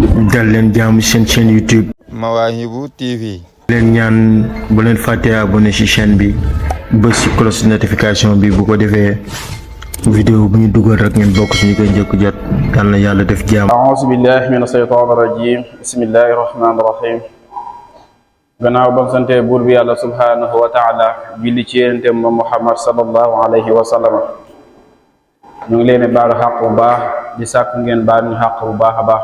dal leen jaamu seen chaîne YouTube Mawahibou TV. leen ñaan bu leen fàtte abonné ci chaîne bi bës ci cloche notification bi bu ko defee vidéo bu ñu dugal rek ngeen bokk ci ñu koy njëkk jot yal na yàlla def jaam. a'uuzu billahi mina shaytaani rajiim bismillahi rahmaani rahiim. gannaaw ba sante buur bi yàlla subhaanahu wa taala julli ci yonentam Muhammad sallallahu alayhi wa sallam. ñu ngi leen baalu xaq bu baax di sàkk ngeen baal ñu xaq bu baax a baax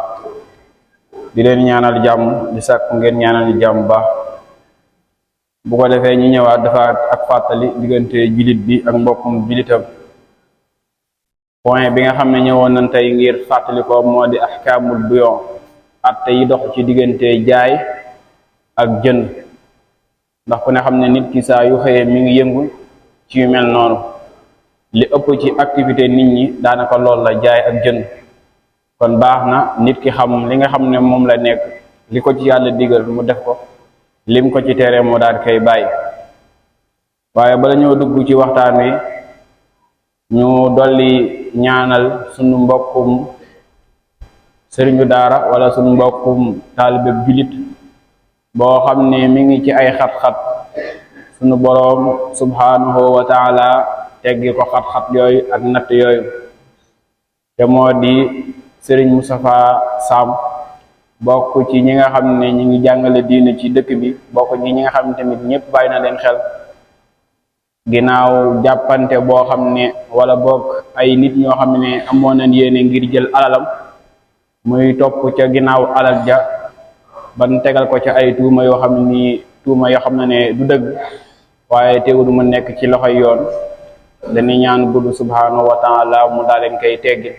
di leen ñaanal jàmm di sàkk ngeen ñaanal ñu jàmm bu baax. bu ko defee ñu ñëwaat dafa ak fàttali diggante jullit bi ak mbokkum jullitam. point bi nga xam ne ñëwoon nañ tey ngir fàttali ko moo di ahkaamul buyon atte yi dox ci diggante jaay ak jënd ndax ku ne xam ne nit ki saa yu xëyee mi ngi yëngu ci yu mel noonu li ëpp ci activité nit ñi daanaka lool la jaay ak jënd kon baax na nit ki xam li nga xam ne moom la nekk li ko ci yàlla digal mu def ko lim ko ci tere moo daal koy bàyyi. waaye bala ñoo dugg ci waxtaan wi ñu dolli ñaanal sunu mbokkum sëriñu daara wala sunu mbokkum taalibe jullit boo xam ne mi ngi ci ay xat-xat sunu boroom subhanahu wa taala teggi ko xat-xat yooyu ak natt yooyu te moo di sëriñ Moustapha Sam bokk ci ñi nga xam ne ñi ngi jàngale diine ci dëkk bi bokk ci ñi nga xam ne tamit ñëpp bàyyi na leen xel ginnaaw jàppante boo xam ne wala bokk ay nit ñoo xam ne amoon nañ yéene ngir jël alalam muy topp ca ginnaaw alal ja ban tegal ko ca ay tuuma yoo xam ni tuuma yoo xam ne du dëgg waaye teewul mu nekk ci loxoy yoon dañuy ñaan buur subhanahu wa taala mu daal leen koy teggi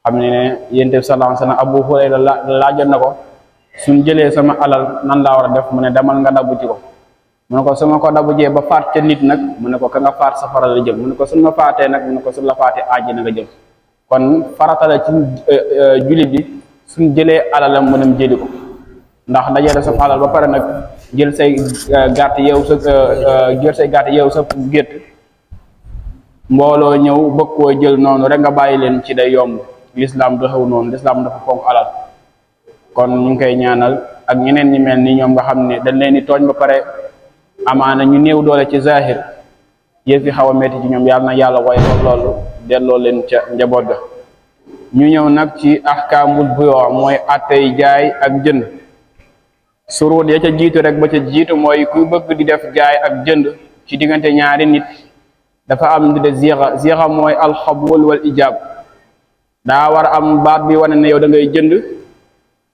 xam ne yonent bi sallallahu alayhi wasallam Abu Hurayra laajoon na ko suñ jëlee sama alal nan laa war a def mu ne demal nga dabu ci ko mu ne ko su ma ko dabu jee ba faat ca nit nag mu ne ko ka nga faat safara la jëm mu ne ko suñ ma faatee nag mu ne ko suñ la faatee àjjana nga jëm kon farata la ci jullit bi suñ jëlee alalam mu dem jëli ko ndax dajale sa alal ba pare nag jël say gàtt yeew sa gétt mbooloo ñëw bëgg koo jël noonu rek nga bàyyi leen ci day yomb lislaam doxew noonu lislaam dafa fonk alal kon ñu ngi koy ñaanal ak ñeneen ñi mel ni ñoom nga xam ne dañ leen di tooñ ba pare amaana ñu néew doole ci zahir yëf yi xaw a metti ci ñoom yàlla na yàlla way loolu delloo leen ca njaboot ga. ñu ñëw nag ci ahkaamul buyo mooy attey jaay ak jënd suruut ya ca jiitu rek ba ca jiitu mooy ku bëgg di def jaay ak jënd ci diggante ñaari nit dafa am di de zixa mooy alxabul wal ijab daa war a am baat bi wane ne yow da ngay jënd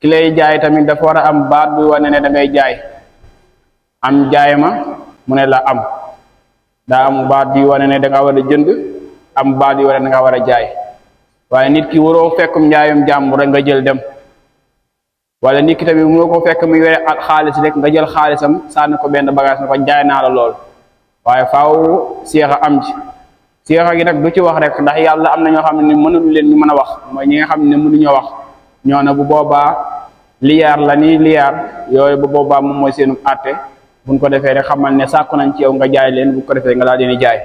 ki lay jaay tamit dafa war a am baat bi wane ne da ngay jaay am jaay ma mu ne la am daa am baat bi wane ne da nga war a jënd am baat bi wane ne da nga war a jaay waaye nit ki waroo fekkum njaayum jàmbur rek nga jël dem wala nit ki tamit moo ko fekk mu yore ak xaalis rek nga jël xaalisam sànni ko benn bagage ne ko jaay naa la lool waaye faaw seexa am ci seexa gi nag du ci wax rek ndax yàlla am na ñoo xam ne mënulu leen ñu mën a wax mooy ñi nga xam ne mënuñoo wax ñoo ne bu boobaa liyaar la ni liyaar yooyu bu boobaa moom mooy seenu àtte buñ ko defee rek xamal ne sàkku nañ ci yow nga jaay leen bu ko defee nga daal leen jaay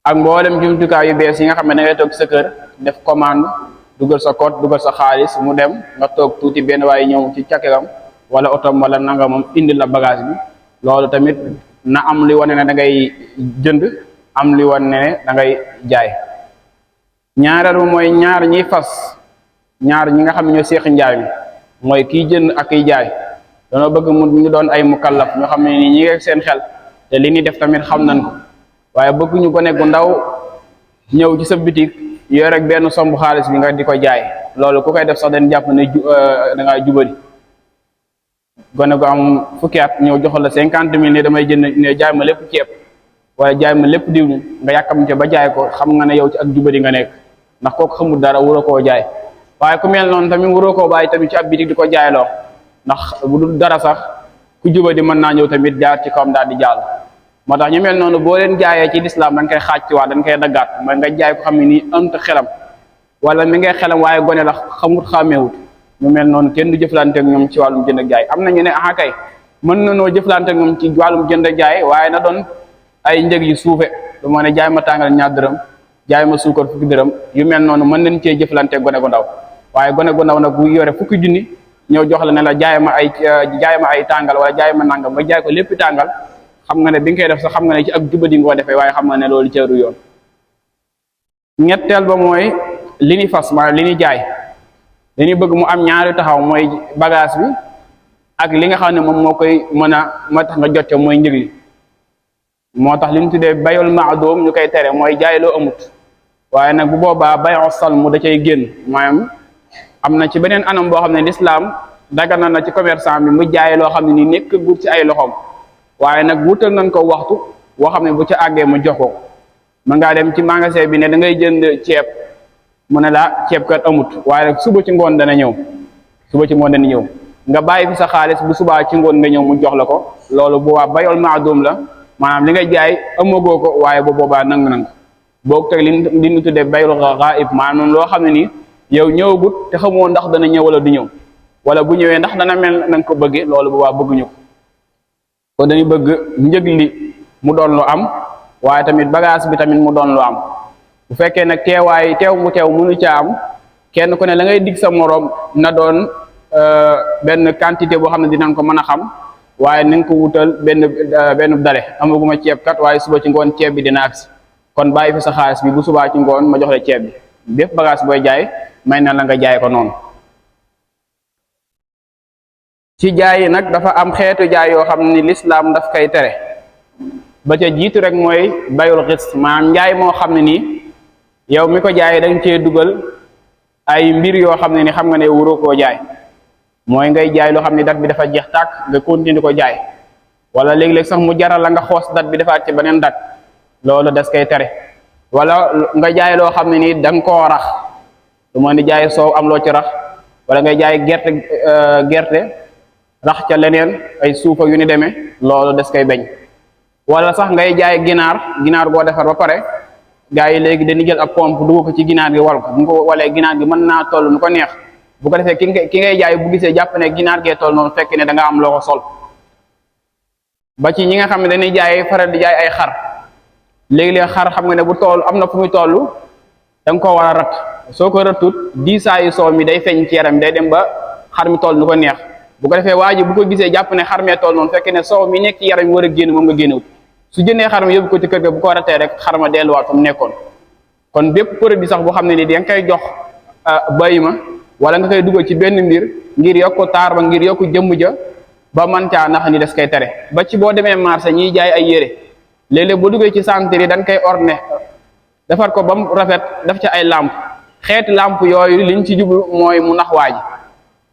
ak mboolem jumtukaay yu bees yi nga xam ne da ngay toog sa kër def commande dugal sa code dugal sa xaalis mu dem nga toog tuuti benn waaye ñëw ci càkkegam wala otom wala nanga moom indi la bagage bi loolu tamit na am li wane ne da ngay jënd am li wane ne da ngay jaay. ñaareelu mooy ñaar ñiy fas ñaar ñi nga xam ne ñoo seeqi njaay mi mooy kiy jënd ak kiy jaay dañoo bëgg mu ñu doon ay mukallaf ñoo xam ne ni ñi ngi seen xel te li ñuy def tamit xam nañ ko waaye bëgguñu ko nekk gu ndaw ñëw ci sa bitik yoo rek benn somb xaalis bi nga di ko jaay loolu ku koy def sax dañ jàpp ne da ngaa jubari gone ko am fukki at ñëw joxal la 50 000 ne damay jënd ne jaay ma lépp ceeb wala jaay ma lépp diwlin nga yàkkamte ba jaay ko xam nga ne yow ci ak jubari nga nekk ndax kooku xamul dara waroo koo jaay waaye ku mel noonu tamit waroo koo bàyyi tamit ci ab bitik di ko jaayloo ndax bu dul dara sax ku jubadi mën naa ñëw tamit jaar ci kawam daal di jàll. moo tax ñu mel noonu boo leen jaayee ci lislaam dañ koy xaaj ci waat dañ koy daggaat mooy nga jaay ko xam ne nii ënt xelam wala mi ngay xelam waaye gone la xamut xàmmeewut ñu mel noonu kenn du jëflante ak ñoom ci wàllum jënd ak jaay am na ñu ne ah kay mën na noo jëflante ak ñoom ci wàllum jënd ak jaay waaye na doon ay njëg yu suufe lu moo ne jaay ma tàngal 2 dërëm jaay ma suukar 10 dërëm yu mel noonu mën nañ cee jëflante gone gu ndaw waaye gone gu ndaw nag bu yore fukki junni ñëw jox la ne la jaay ma ay tàngal wala jaay ma nangam nga jaay ko lépp tàngal xam nga ne bi nga koy def sax xam nga ne ci ak jubadi nga ko defee waaye xam nga ne loolu cëru yoon. ñetteel ba mooy li ni fas maanaam li ni jaay dañuy bëgg mu am ñaari taxaw mooy bagage bi ak li nga xam ne moom moo koy moo tax nga jot ca mooy njëg li moo tax li ñu tuddee bayul maadum ñu koy tere mooy jaay loo amut waaye nag bu boobaa bayu salmu da cay génn maanaam am na ci beneen anam boo xam ne lislaam daganal na ci commerçant bi mu jaay loo xam ne ni nekk gut ci ay loxoom waaye nag wutal nañ ko waxtu boo xam ne bu ca àggee mu jox ko mën ngaa dem ci magasin bi ne da ngay jënd ceeb mu ne la ceeb kat amut waaye nag suba ci ngoon dana ñëw nga bàyyi fi sa xaalis bu subaa ci ngoon nga ñëw mu jox la ko loolu boobaa bayol maadum la maanaam li nga jaay amagoo ko waaye bu boobaa nangu boog teg li ñu tuddee bayul ghaib maanaam loo xam ne ni yow ñëwagut te xamoo ndax dana ñëw wala du ñëw wala bu ñëwee ndax dana mel na nga ko bëggee loolu boobaa bëgguñu ko kon dañuy bëgg njëg li mu doon lu am waaye tamit bagage bi tamit mu doon lu am bu fekkee nag teew mënu caa am kenn ku ne la ngay dig sa moroom na doon benn quantité boo xam ne dinañ ko mën a xam waaye nañ ko wutal benn dale amaguma ceeb kat waaye suba ci ngoon ceeb bi dina agsi kon bàyyi fi sa xaalis bi bu subaa ci ngoon ma jox la ceeb bi bépp bagage booy jaay may na la nga jaay ko noonu. ci jaay yi nag dafa am xeetu jaay yoo xam ni lislaam daf koy tere ba ca jiitu rek mooy bayul xis maanaam njaay moo xam ne nii yow mi ko jaay da nga cee dugal ay mbir yoo xam ne ni xam nga ne wuroo koo jaay mooy ngay jaay loo xam ne date bi dafa jeex tàkk nga continuer ko jaay wala léeg-léeg sax mu jaral la nga xoos date bi defaat ci beneen date loolu das koy tere wala nga jaay loo xam ne nii da nga koo rax lu ma ni jaay soow am loo ci rax wala ngay jaay gerte rax ca leneen ay suufa yu ni demee loolu des koy bañ wala sax ngay jaay ginaar goo defar ba pare gaa yi léegi dañuy jël ab pompe dugg ko ci ginaar gi wal ko bu ko walee ginaar gi mën naa toll nu ko neex bu ko defee ki ngay jaay bu gisee jàpp ne ginaar gee toll noonu fekk ne da nga am loo ko sol ba ci ñi nga xam ne dañuy jaay faral di jaay ay xar léegi-léeg xar xam nga ne bu toll am na fu muy toll da nga koo war a rat soo ko ratut diisaayu soow mi day feeñ ci yaram day dem ba xar mi toll nu ko neex bu ko defee waa ji bu ko gisee jàpp ne xar mee toll noonu fekk ne soow mi nekk ci yaram mi war a génn moom nga génnewut su jëndee xar ma yóbbu ko ci kër ga bu ko ratee rek xar ma delluwaat fa mu nekkoon kon bépp produit sax boo xam ne ni da nga koy jox bàyyi ma wala nga koy dugal ci benn mbir ngir yokku taar ba ngir yokku jëmm ja ba man caa nax ni des koy tere ba ci boo demee marché ñiy jaay ay yére léeg-léeg boo duggee ci centre yi dañ koy orné defar ko ba mu rafet def ci ay lampe xeeti lampe yooyu liñ ci jublu mooy mu nax waa ji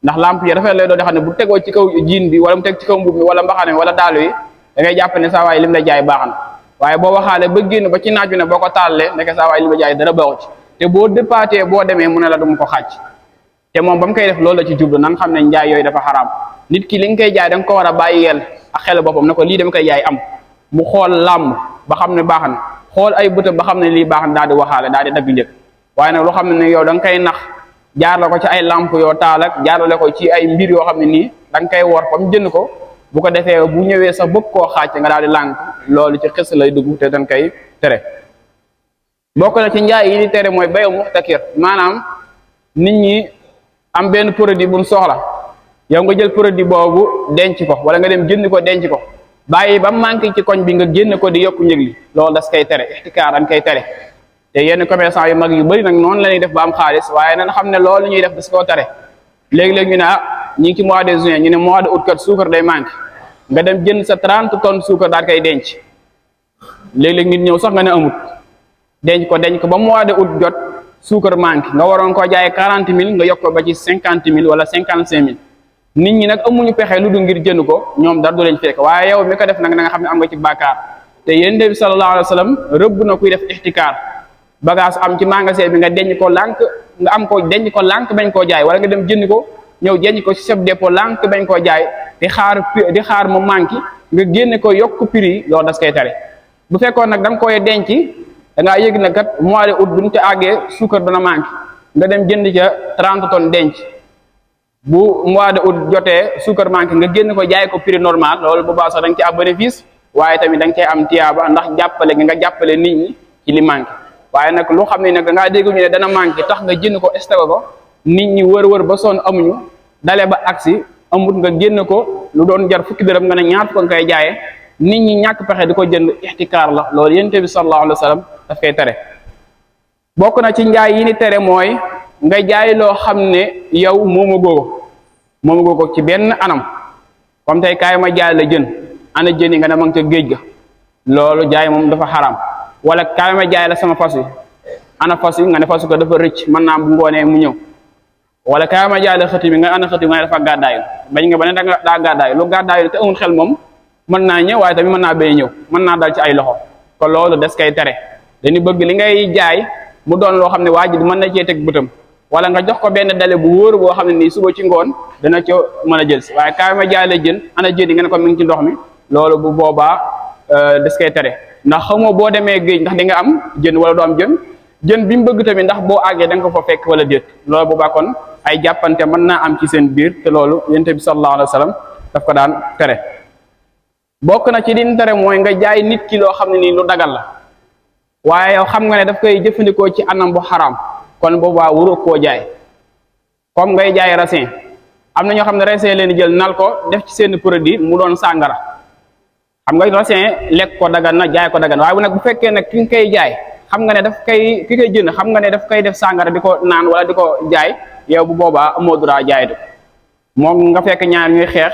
ndax lampe yi rafet lay doon xam ne bu tegoo ci kaw jiin bi wala mu teg ci kaw mbub mi wala mbaxane wala daalu yi da ngay jàpp ne saa waay lim la jaay baax na waaye boo waxaale ba génn ba ci naaj bi ne boo ko tàllee nekk saa waay lim la jaay dara baaxu ci te boo dépaatee boo demee mu ne la duma ko xàcc te moom ba mu koy def loolu la ci jublu nan xam ne njaay yooyu dafa xaraam nit ki li nga koy jaay da nga ko war a bàyyi yel ak xel boppam ne ko lii dama koy jaay am mu xool làmb ba xam ne baax na xool ay bëtam ba xam ne lii baax na daal di waxaale daal di dagg njëkk waaye nag loo xam ne yow da nga koy nax jaarale ko ci ay lamp yoo taal ak jaarale ko ci ay mbir yoo xam ne nii da nga koy wor ba mu jënd ko bu ko defee bu ñëwee sax bëgg koo xàcc nga daal di lànk loolu ci xis lay dugg te dañ koy tere bokk na ci njaay yi di tere mooy bayu muxtakir maanaam nit ñi am benn produit bu mu soxla yow nga jël produit boobu denc ko wala nga dem jënd ko denc ko bàyyi ba manqué ci koñ bi nga génn ko di yokku njëg li loolu das koy tere ixtikaar dañ koy tere te yenn commerçant yu mag yu bëri nag noonu la ñuy def ba am xaalis waaye nañ xam ne loolu ñuy def das koo tere léegi-léegi ñu ne ñi ngi ci mois de juin ñu ne mois de août kat suukar day manqué nga dem jënd sa 30 tonnes suukar daal koy denc léeg-léeg nit ñëw sax nga ne amut denc ko ba mois de août jot suukar manqué nga waroon koo jaayee 40 000 nga yokk ko ba ci 50 000 wala 55 000 nit ñi nag amuñu pexe lu du ngir jënd ko ñoom dara du leen fekk waaye yow mi ko def nag na nga xam ne am nga ci bàkkaar te yonent bi sallallahu alayhi wa sallam rëbb na kuy def ixtikaar bagage am ci magasin bi nga denc ko lànk nga am ko denc ko lànk bañ koo jaay wala nga dem jënd ko ñëw denc ko ci chef dépôt lànk bañ koo jaay di xaar mu manqué nga génne ko yokk prix loolu das koy tere bu fekkoon nag da nga koy denc da ngaa yëg na kat mois de août buñ ca àggee suukar dana manqué nga dem jënd ca 30 tonnes denc bu mois de août jotee suukar manqué nga génn ko jaay ko prix normal loolu bu baax sax da nga ci am bénéfice waaye tamit da nga cay am tiyaaba ndax jàppale nga jàppale nit ñi ci li manqué waaye nag loo xam ne nag da ngaa dégg ñu ne dana manqué tax nga jënd ko stocké ko nit ñi wër ba sonn amuñu dale ba agsi amut nga génn ko lu doon jar fukki dërëm nga ne ñaar ko nga koy jaayee nit ñi ñàkk pexe di ko jënd ixtikaar la loolu yonent bi sallallahu alayhi wa sallam daf koy tere. bokk na ci njaay yi ni tere mooy nga jaay loo xam ne yow moomu googu ci benn anam comme tey kaay ma jaay la jën ana jën yi nga ne ma nga ca géej ga loolu jaay moom dafa xaram wala kaay ma jaay la sama fas wi ana fas wi nga ne fas ko dafa rëcc mën naa bu ngoonee mu ñëw wala kaay ma jaay la xëti bi nga ana xëti bi nga ne dafa gàddaayu bañ nga ba ne daa gàddaayu lu gàddaayu te amul xel moom mën naa ñëw waaye tamit mën naa bay ñëw mën naa dal ci ay loxo kon loolu des koy tere dañu bëgg li ngay jaay mu doon loo xam ne waa ji mën na cee teg bëtam wala nga jox ko benn dale bu wóor boo xam ne nii suba ci ngoon dana ci mën a jël si waaye kaay ma jaay la jën ana jën yi nga ne ko mi ngi ci ndox mi loolu bu boobaa des koy tere ndax xamoo boo demee géej ndax di nga am jën wala doo am jën bi mu bëgg tamit ndax boo àggee da nga ko fa fekk wala déet loolu boobaa kon ay jàppante mën naa am ci seen biir te loolu yonent bi sallallahu alayhi wa sallam daf ko daan tere. bokk na ci liñ tere mooy nga jaay nit ki loo xam ne nii lu dagal la waaye yow xam nga ne daf koy jëfandikoo ci anam bu xaraam kon boobaa waroo koo jaay comme ngay jaay raisin am na ñoo xam ne raisin leen jël nal ko def ci seen produit mu doon sàngara xam nga raisin lekk ko dagan na jaay ko dagan waaye bu nag bu fekkee nag ki nga koy jaay xam nga ne daf koy ki koy jënd xam nga ne daf koy def sàngara di ko naan wala di ko jaay yow bu boobaa amoo droit jaay de moom nga fekk ñaar ñuy xeex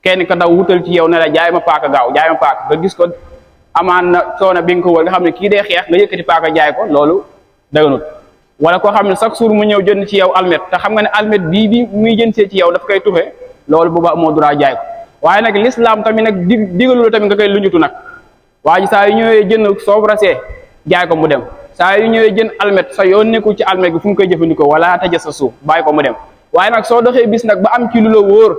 kenn ka daw wutal ci yow ne la jaay ma paaka gaaw jaay ma paaka nga gis ko amaan na coono bi nga ko wër nga xam ne kii dee xeex nga yëkkati paaka jaay ko loolu daganut wala koo xam ne chaque jour mu ñëw jënd ci yow almet te xam nga ne almet bii muy jëndee ci yow daf koy tuxe loolu booba amoo droit jaay ko waaye nag l'islam tamit nag digalul tamit nga koy luñutu nag waa ji saa yu ñëwee jënd soob rasee jaay ko mu dem saa yu ñëwee jënd almet sa yoon nekkul ci almet gi fu mu koy jëfandikoo wala taja sa suuf bàyyi ko mu dem waaye nag soo doxee bis nag ba am ci lu la wóor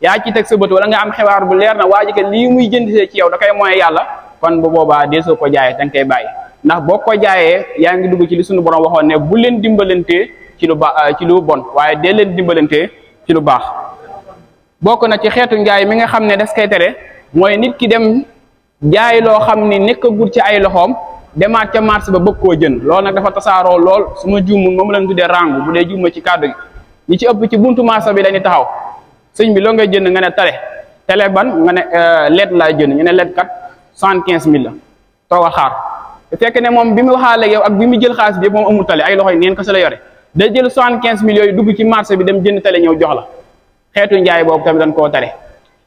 yaa ci teg sa bët wala nga am xibaar bu leer na waa ji kat lii muy jëndee ci yow da koy mooy yàlla kon bu boobaa deesoo ko jaayee da nga koy bàyyi ndax boo ko jaayee yaa ngi dugg ci li suñu borom waxoon ne bu leen dimbalantee ci lu bon waaye dee leen dimbalantee ci lu baax. bokk na ci xeetu njaay mi nga xam ne des koy tere mooy nit ki dem jaay loo xam ni nekkagul ci ay loxoom demaat ca marché ba bëgg koo jënd loolu nag dafa tasaaroo lool su ma juumul moom lañ tuddee rangu bu dee juuma ci kàddu gi ñi ci ëpp ci buntu marché bi dañuy taxaw sëñ bi loo ngay jënd nga ne télé ban nga ne LED laa jënd ñu ne LED kat 75 000 la toog a xaar te fekk ne moom bi mu waxaale yow ak bi mu jël xaalis bi yëpp moom amul télé ay loxo yi neen ko sa la yore day jël 75 000 yooyu dugg ci marché bi dem jënd télé ñëw jox la xeetu njaay boobu tamit dañ koo tere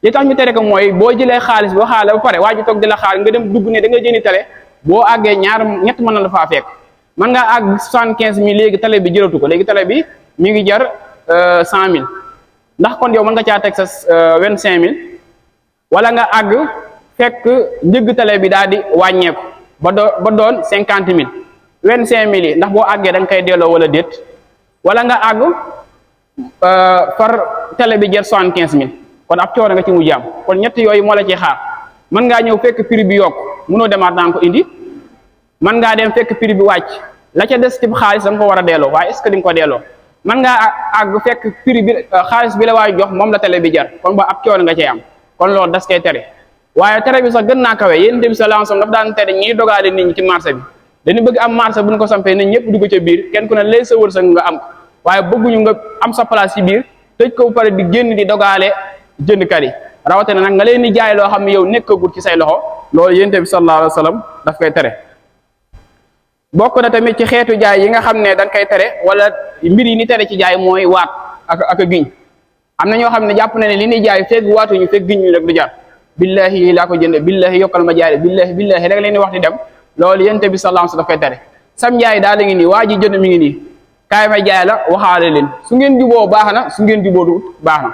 li tax ñu tere ko mooy boo jëlee xaalis boo xaale ba pare waa ji toog di la xaar nga dem dugg ne da nga jëndi télé boo àggee ñett mën na la faa fekk mën ngaa àgg 75 000 léegi télé bi jëratu ko léegi télé bi mi ngi jar 100 000 ndax kon yow mën nga caa teg sa 25 000 wala nga àgg fekk njëgg télé bi daal di wàññeeku ba doon 50 000 25 000 yi ndax boo àggee da nga koy delloo wala déet wala nga àgg far télé bi jar 75 000 kon ab coono nga ci mu jaam kon ñett yooyu moo la ciy xaar mën ngaa ñëw fekk prix bi yokk mënoo demaat daan ko indi mën ngaa dem fekk prix bi wàcc la ca des ci xaalis da nga ko war a delloo waaye est-ce que di nga ko delloo mën ngaa àgg fekk prix bi xaalis bi la waay jox moom la télé bi jar kon ba ab coono nga cay am kon loolu das koy tere waaye tere bi sax gën naa kawe yéen bi sa lancement daf daan tere ñiy dogaale nit ñi ci marché bi dañu bëgg am marché bu ñu ko sampee nit ñëpp dugg ca biir kenn ku ne lay sa wërsëg nga am ko waaye bëgguñu nga am sa place ci biir tëj ko bu pare di génn di dogaale jëndkat yi rawatina nag nga leen di jaay loo xam ne yow nekkagul ci say loxo loolu yonent bi sallallahu alayhi wa sallam daf koy tere. bokk na tamit ci xeetu jaay yi nga xam ne dañ koy tere wala mbir yi ni tere ci jaay mooy waat ak giñ am na ñoo xam ne jàpp na ne li ñuy jaay fekk waatuñu fekk giñ ñu rek du jar billahi laa ko jënde billahi yokkal ma jaay billahi rek leen di wax di dem loolu yonent bi sallallahu alayhi wa sallam daf koy tere sam jaay daal la ngi nii waa ji jënd mi ngi nii kaay ma jaay la waxaale leen su ngeen juboo baax na su ngeen juboo du baax na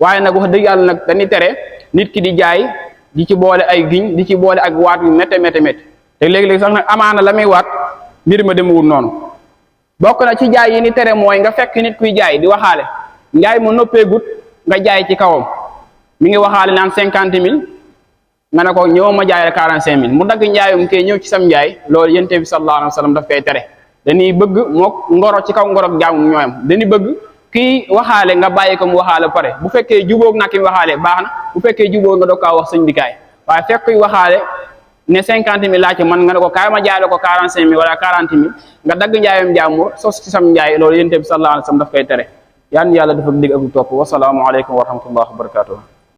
waaye nag wax dëgg yàlla nag dañuy tere nit ki di jaay di ci boole ay giñ di ci boole ak waat yu métte te léegi-léegi sax nag amaana la muy waat mbir ma demewul noonu bokk na ci jaay yi ni tere mooy nga fekk nit kuy jaay di waxaale njaay mu noppeegut nga jaay ci kawam mi ngi waxaale naan 50 000 nga ne ko ñëw ma jaay la 45 000 mu dagg njaayum kay ñëw ci sam njaay loolu yonent bi sallallahu alayhi wa sallam daf koy tere dañuy bëgg mook ngoro ci kaw ngoro jaamu ñooyam dañuy bëgg kii waxaale nga bàyyi ko mu waxaale pare bu fekkee jubóog nag ki waxaale baax na bu fekkee jubóog nga doog kaa wax sëñ bi kaay waaye fekk kuy waxaale ne 50 000 laaj man nga ne ko kaay ma jaay la ko 45 000 wala 40 000 nga dagg njaayam jàmbur sos ci sam njaay loolu yonent bi sallallahu alayhi wa sallam daf koy tere yaan yàlla dafa dig ak topp wasalaamu aleykum wa rahmatullahi wa barakatuh